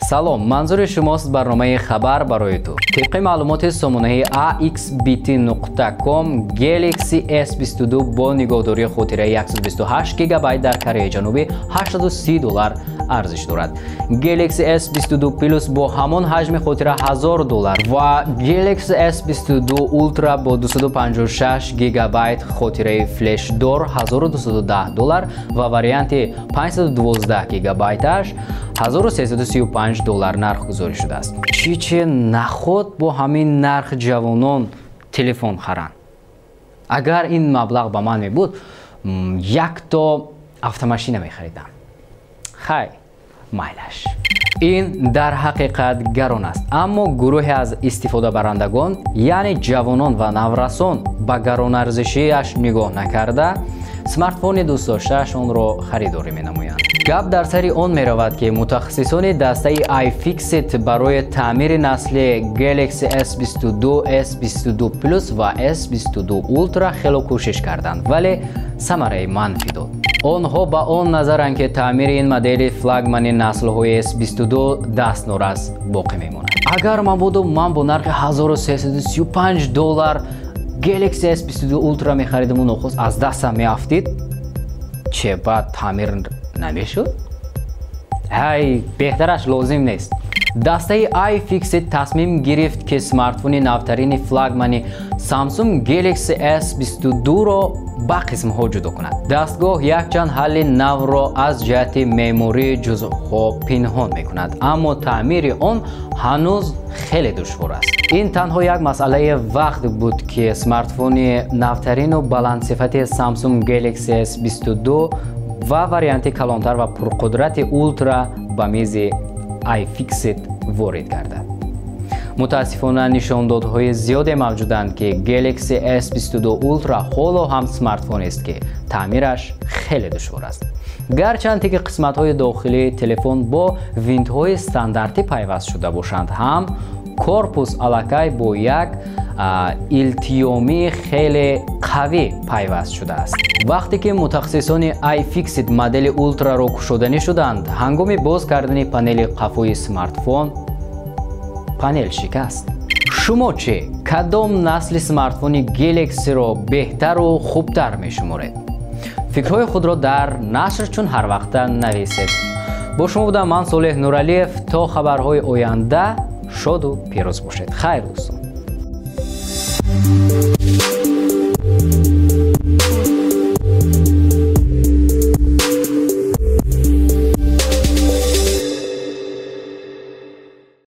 Салом, манзури шумост барномаи «Хабар барои ту». Тибқи маълумоти сомонаи axbt.com, Galaxy S22 бо нигоҳдории хотираи 128 гигабайт дар Кореяи Ҷанубӣ 830 доллар арзиш дорад. Galaxy S22 Plus бо ҳамон ҳаҷми хотира 1000 доллар ва Galaxy S22 Ultra бо 256 гигабайт хотираи флешдор 1210 доллар ва варианти 512 гигабайташ 1335 доллар нархгузорӣ шудааст. Чӣ че наход бо ҳамин нарх ҷавонон телефон харанд? Агар ин маблағ ба ман мебуд, якто автомашина мехаридам. Хай, майлаш. Ин дар ҳақиқат гарон аст, аммо гурӯҳе аз истифодабарандагон, яъне ҷавонон ва наврасон, ба гаронарзишиаш нигоҳ накарда, смартфони дӯстдоштаашонро харидорӣ менамоянд. Гап дар сари он меравад, ки мутахассисони дастаи iFixit барои таъмири насли Galaxy S22, S22 Plus ва S22 Ultra хело кӯшиш карданд, вале самараи манфӣ дод. Онҳо ба он назаранд, ки таъмири ин модели флагмани наслҳои S22 дастнорас боқӣ мемонад. Агар мабодо ман бо нархи 1335 доллар Galaxy S22 Ultra мехаридаму нохост аз дастам меафтид, че, баъд таъмир намешуд? Ҳай, беҳтараш лозим нест. Дастаи iFixit тасмим гирифт, ки смартфони навтарини флагмани Samsung Galaxy S22-ро ба қисмҳо ҷудо кунад. Дастгоҳ якчанд ҳалли навро аз ҷиҳати меъмории ҷузъҳо пинҳон мекунад, аммо таъмири он ҳанӯз хеле душвор аст. Ин танҳо як масъалаи вақт буд, ки смартфони навтарину баландсифати Samsung Galaxy S22 ва варианти калонтар ва пурқудрати Ultra ба мизи iFixit ворид гардад. Мутаассифона, нишондодҳои зиёде мавҷуданд, ки Galaxy S22 Ultra ҳоло ҳам смартфонест, ки таъмираш хеле душвор аст. Гарчанде ки қисматҳои дохилии телефон бо винтҳои стандартӣ пайваст шуда бошанд ҳам, корпус аллакай бо як илтиёмии хеле қавӣ пайваст шудааст. Вақте ки мутахассисони iFixit модели Ultraро кушоданӣ шуданд, ҳангоми боз кардани панели қафои смартфон панел шикаст. Шумо чӣ, кадом насли смартфони Galaxy-ро беҳтару хубтар мешуморед? Фикрҳои худро дар нашр чун ҳар вақта нависед. Бо шумо будам ман, Солеҳ Нуралиев. То хабарҳои оянда шоду пирӯз бошед. Хайр, дӯстон.